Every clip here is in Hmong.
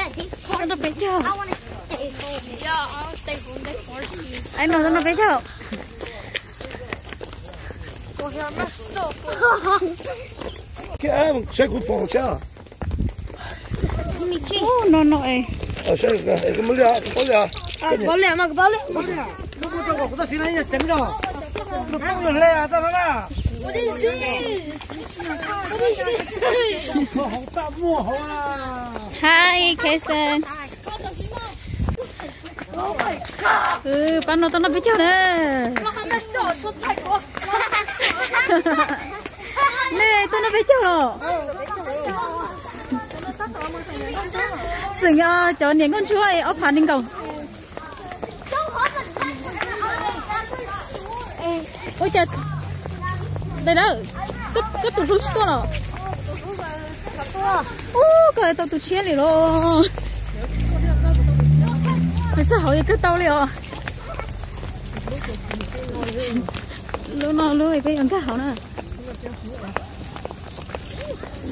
Noj peb caug. Ai no, noj peb caug. Saib kuv pom thiab. No no es. Pov liam mas pov liam. Hi Kason. Pab no tau noj peb caug na. Nej tau noj peb caug los? Xeem cov niam nkauj ntsuab ob phav nees nkaum. Ua cas, dais dawb, koj tus hlub tsis tuaj los? Ub, koj tau tus tshiab li los. Nws txog hauv kawg tau li os. Lub no lub peb yuav nkag hauv na.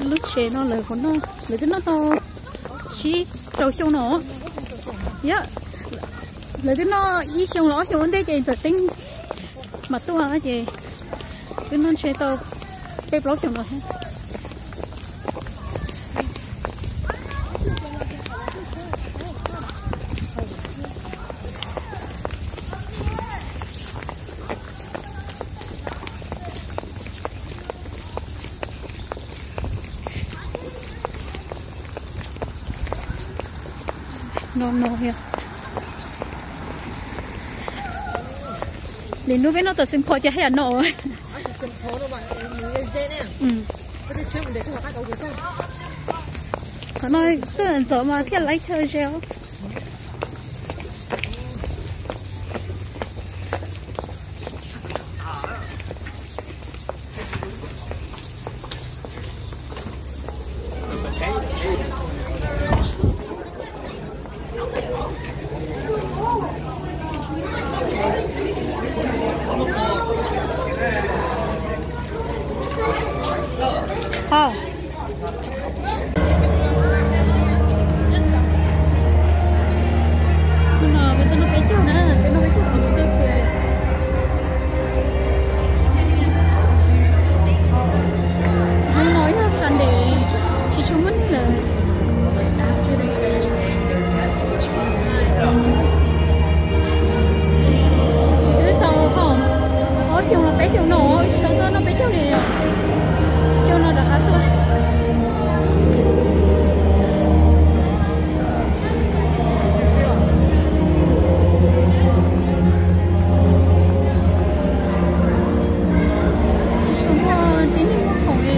Lub tsev no lawv, lawv twb noj tau tsib rau xyoo no. Yog lawv twb noj ib xyoo los ob xyoo ua ntej ces txawm teeb mam tuaj ces twb noj ntshe tau peb plaub xyoo no thiab. No no yog li hnub peb noj tom Xeev Phuam ces haj yam no. Qhov no tuaj ntxov mas thiaj laib chaw ze os. Hnub no peb tuaj noj peb caug na, peb noj peb caug hauv State Fair. Hnub no yog Sunday, tsis tshua muaj neeg lawm. Twb tau ob xyoo los peb xyoo no tsis tau tuaj noj peb caug li. Xyoo no rov qab tuaj. Tsis tshua muaj tib neeg muag khoom li.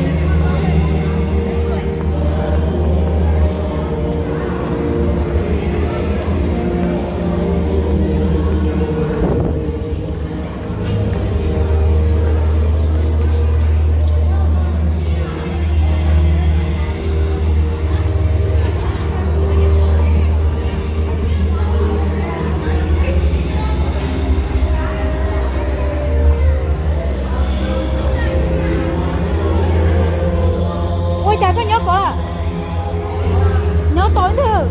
Ua cas koj nyob tod? Nyob tod ntag.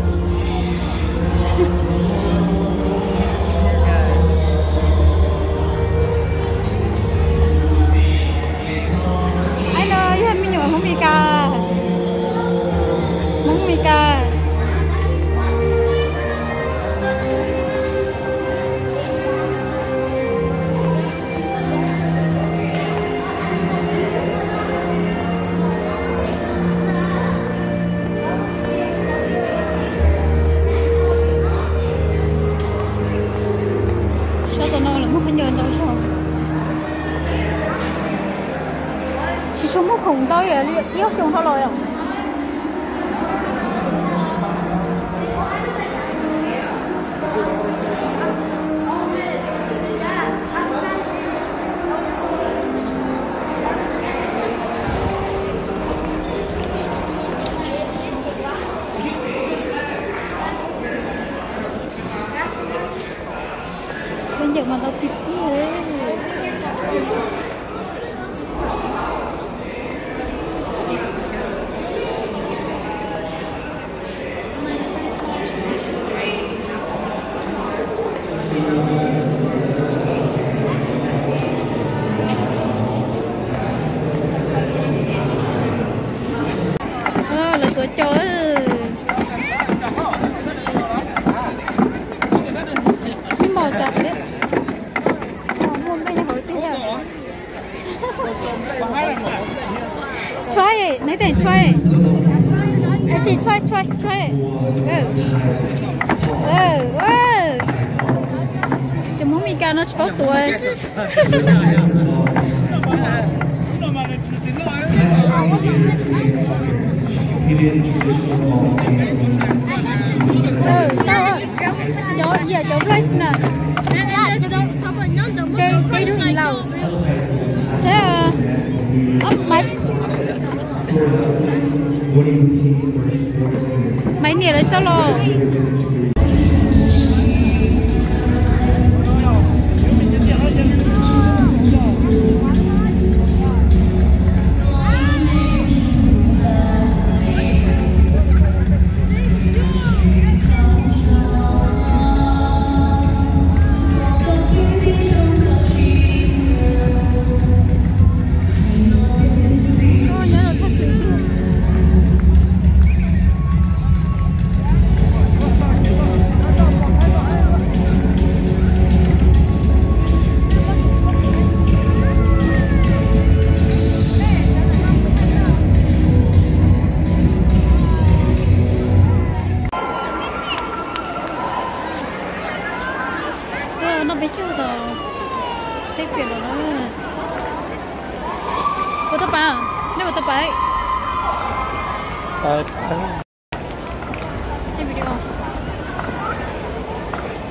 Ai no yog me nyuam Hmoob Mes Kas, Hmoob Mes Kas. Sab tom no lawv muaj khaub ncaws ntau zog. Tsis tshua muaj khoom ntau li, ib ob xyoo dhau los yom. Khaub ncaws mas ntau tiag tiag. Try, try, try. Tus Hmoob Mes Kas no tsis paub tuav. Cov, yeah, cov rice na. They, they do eat loud. Seb, oh my. Maiv niam lawv xauj los. Noj peb caug tau, teb piam los na. Ua tau pab, nej ua tau pab. Thaij video,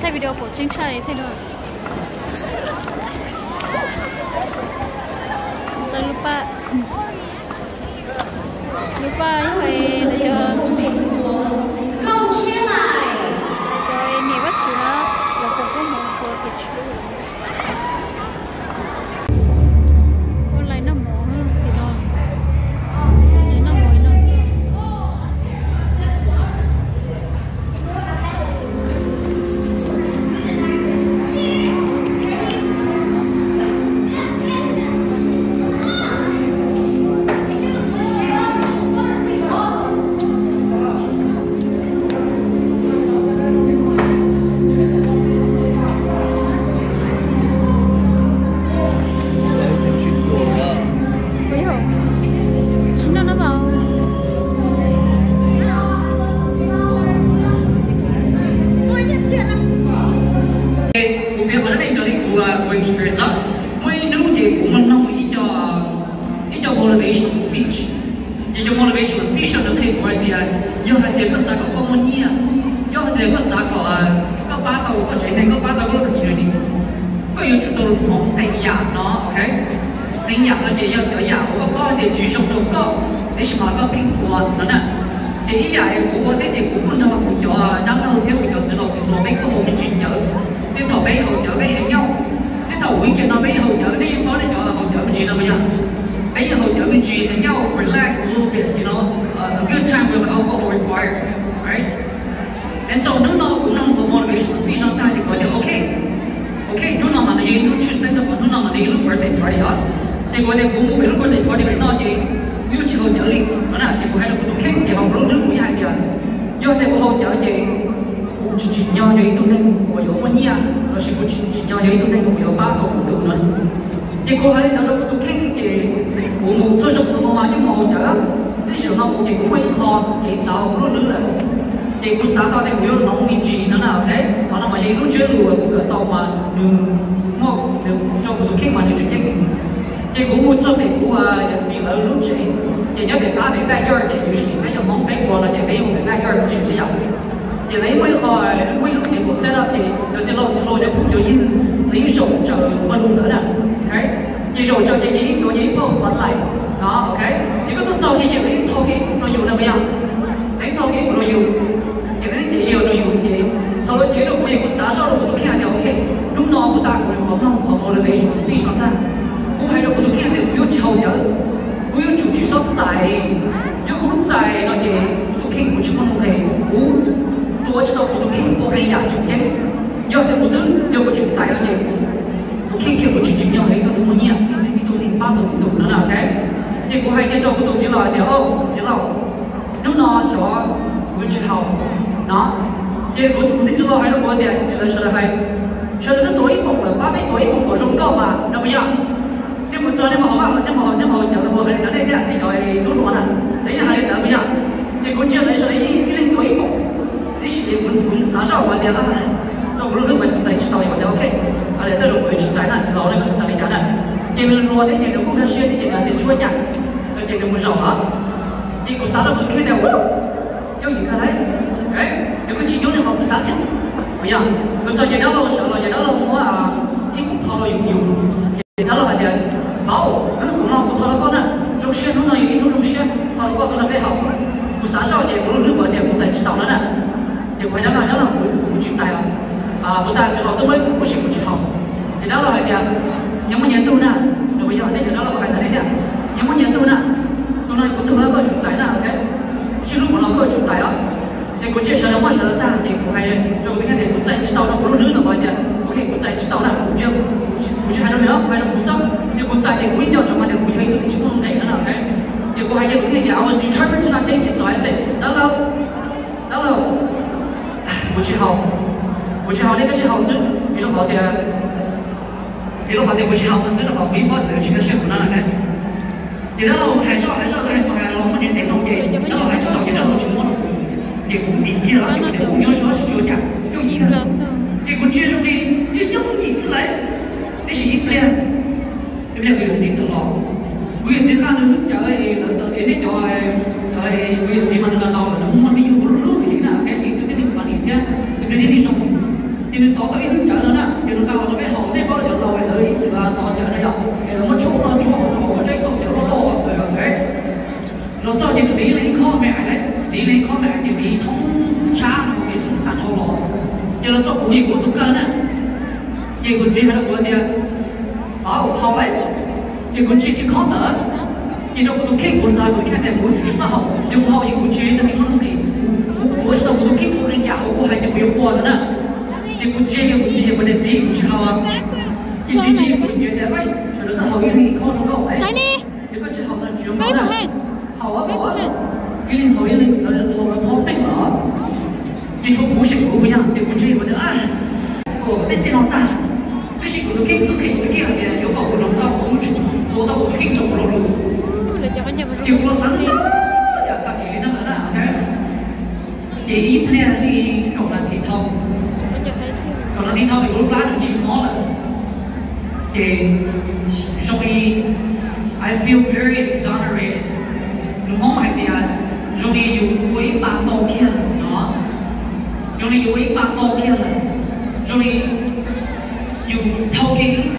thaij video pom tseeb tshaj thaij no. Lub paj, lub paj yog lawv cov, cov niam Vaj Tswv na, lawv pom koob hmoov ua kev tshwm ua lais noj mov tim no, noj mov noj xwb. Tsis noj no mas. Kuv piav qhov no nej cov li kuv, kuv experience, muaj ib hnub ces kuv muaj noog ib co, ib co motivational speech. Ces cov motivational speech nws qhia kuv hais tias, yog hais tias koj xav kom koj muaj nyiaj, yog hais tias koj xav kom koj pab tau koj tsev neeg, koj pab tau koj lub community, koj yuav tsum tau hmoov qee yam no, ok? Qee yam no ces yog cov yam uas koj paub hais tias tsis zoo rau koj, tab sis mas koj pheej ua no na. Ces ib yam kuv ua thiab ces kuv kuj nrog kuv cov dab laug thiab kuv cov txiv laus txiv hluas peb kuj haus me ntsis cawv, thiab thaum peb haus cawv peb heev nyob, thiab thaum weekend no peb haus cawv, nej yeej paub nej cov haus cawv me ntsis no mas yog, peb yeej haus cawv me ntsis heev nyob, relax a little bit, you know, a good time with alcohol required, right? And so hnub no kuv mloog kuv motivational speech no tag ces kuv tias ok, ok, hnub no mas nws yog ib hnub tshwj xeeb rau kuv, hnub no mas nws yog ib lub birthday party os. Ces kuv tias kuv mus pem lub birthday party pem no ces kuv yuav tsis haus cawv li no na. Ces kuv hais rau kuv tus kheej ces hauv kuv lub hnub kuv yeej hais tias yog tias kuv haus cawv ces kuv tsis tsim nyog yog ib tug neeg uas yuav muaj nyiaj, lossis kuv tsis tsim nyog yog ib tug neeg uas yuav pab tau kuv tus no. Ces kuv hais li ntawd rau kuv tus kheej ces kuv mus txhua zaus kuv mus mas yeej mus haus cawv, tab sis zaum no mus ces kuv muaj ib qho kev xav hauv kuv lub hnub lawm. Ces kuv xav tau tias kuv yuav hloov me ntsis no na, ok, qhov no mas yog ib lub ntsiab lus uas kuv kawm tau mas nws muaj, nws rau kuv tus kheej mas nws tseem ceeb. Ces kuv mus txog pem kuv yawm txiv lawv lub tsev, ces nyob pem qab pem backyard ces usually peb cov Hmoob peb ua no ces peb mus pem backyard lub tsev xwb yom. Ces lawv muaj ib qho, muaj ib lub table set up ces cov txiv laus txiv hluas cov phooj cov ywg lawv yeej zaum tsaws ua lus ntawd na. Ces zaum tsaws ces nyias ib tuav nyias ib phau Bud Light no, ok. Ces koj tuaj txog kiag ces lawv yeej thau kiag ib puas rau yus na puas yog? Lawv yeej thau kiag ib puas rau yus. Ces lawv yeej cev liam rau yus ces thaum lawv cev rau kuv ces kuv xav zoj rau kuv tus kheej tias ok, hnub no kuv tas kuv yuav mloog qhov motivational speech no tag, kuv hais rau kuv tus kheej tias kuv yuav tsis haus cawv, kuv yuav tsum tsis txhob txais, yog kuv txais no ces kuv tus kheej kuv tsis muaj nuj nqis, kuv tuav tsis tau kuv tus kheej ua qee yam tseem ceeb. Yog tias kuv twb, yog kuv tseem txais no ces kuv tus kheej kiag kuv tsis tsim nyog ib tug neeg muaj nyiaj, ib tug neeg pab tau kuv tus no na, ok. Ces kuv hais kiag rau kuv tus txiv laus hais tias, o, txiv laus, hnub no xyov kuv tsis haus no. Ces kuv tus txiv laus hais rau kuv tias, lawv sawv daws hais, sawv daws twb tuav ib poom lawm, pab peb tuav ib poom kom zoo nkauj mas no puas yog? Thiab mus txog nej mus haus, nej mus haus, nej mus haus cawv los mus hais li ntawd nej thiab nej cov tub hluas na, nej yeej hais li ntawd puas yog? Ces kuv ntsia ntawd sawv daws ib leeg tuav ib poom, tab sis ces kuv xav zoj hais tias, no kuv lub hlwb mas kuv txais tsis tau, yog tias ok, tej zaum kuv yuav tsis txais na, tsis los ne, kuv xav xav li cas na. Ces nws hluas thiab ces nws kuj nkag siab thiab ces nws hais tias tsis ua cas, ces nws mus zaum lawm. Ces kuv xav rau kuv tus kheej tias, yooj yim kawg lauj, nws kuj tsis yooj li hauv kuv xav thiab. Kuv yog, kuv txog ces dab laug sawv los ces dab laug muab ib poom thau rau yus yus. Ces dab laug hais tias, vauv, hnub no kuv thau rau koj na, zoo siab, hnub no yog ib hnub zoo siab, thau rau koj tuaj nrog peb haus. Kuv xav zoj ces kuv lub hlwb kuv tias kuv txais tsis tau no na. Ces kuv hais dab laug, dab laug, kuv tsis txais os, kuv tag kis los twb muaj ib poom huv si kuv tsis haus. Ces dab laug hais tias, nyias muaj nyias tug na. Nws yog nej cov dab laug hais ntawd nej tias, nyias muaj nyias tug na, tus no kuv tug na koj tsum txais na, ok, kuv tsij lub poom no koj tsum txais os. Ces kuv ntsia sawv daws muaj sawv daws tag ces kuv hais rau kuv tus kheej tias kuv txais tsis tau rau kuv lub hlwb no, kuv hais tias, ok, kuv txais tsis tau na, kuv tsis hais rau nws, kuv hais rau kuv xwb, ces kuv txais ces kuv ib nco ntsoov hais tias kuv yog ib tug twg tsis muaj lub ntees no na, ok. Ces kuv hais tias kuv hais tias I was determined to not take it, so I said, dab laug, dab laug, kuv tsis haus, kuv tsis haus, nej koj tsis haus xwb, vim rau qhov tias, vim rau qhov tias kuv tsis haus xwb rau qhov kuv yeej paub tias tsis nkag siab kuv na, ok. Ces dab laug hais zoj hais zoj hais mus hais los muaj tsev tes no ces dab laug hais tsis tau ces dab laug tsis muab rau kuv, ces kuv dim kiag lawm ces kuv nyob tsis tau tsis ua cas, yooj yim. Ces kuv ntsia zoo li yooj yim xwb lauj, tab sis ib pliag, ib pliag kuv yawm txiv tawm los, kuv yawm txiv qaj nws lub cawv es lawv tau tias nej cov, kuv yawm txiv mas nws laus laus lawm, nws muaj me nyuam lub lub li na, ok, nws twb tib neeg funny thiab, nws twb tib neeg zoo. Ces nws tov tau ib lub cawv no na, ces nws nqa los rau peb haus, nej paub cov laus lawv ib txwm tov cawv no yom, es lawv muab tshuab toj tshuab hauv rau hauv tseeb tau cawv loj loj. Los txog ces nws tiv leej khob me ais, tiv leej khob me ais ces tiv thoob tshab no ces thoob txhas dhau los. Ces los txog kuv ces kuv tus kawg na, ces kuv txiv hais rau kuv tias, vauv, haus lauj. Ces kuv ntsia kiag khob ntawd, ces rau kuv tus kheej kuv xav kuv kheej tias kuv tsis txhob haus, yog kuv haus ces kuv tsis yog ib tug neeg muaj nuj nqis, kuv ua tsis tau kuv tus kheej ua qee yam uas kuv hais tias kuv yuav ua no na. Ces kuv ntsia kiag kuv txiv ces kuv tias txiv kuv tsis haus. Ces txiv tsis kuv txiv tias, sawv daws twb haus ib leeg khob zoo nkauj lawm, yog koj tsis haus no tsis zoo nkauj na. Haus, ib leeg haus ib leeg, haus los thoob teej los. Ces tshuav kuv seem kuv yog ces kuv ntsia kuv tias, ua tej tej no tag, tab sis kuv tus kheej kuv twb qhia kuv tus kheej hais tias yuav kom kuv hloov tau kuv lub tsev, hloov tau kuv tus kheej rau kuv hloov lus. Ces kuv los xav li yam tag kis li no lawm na, ok. Ces ib pliag li kaum nas this dhau, kaum nas this dhau ces kuv lub plab nws tsis mob lawm. Ces zoo li I feel very exonerated. Lus Hmoob hais tias zoo li yus ua ib pa tau kiag lawm no, zoo li yus ua ib pa tau kiag lawm, zoo li yus thau kiag ib lub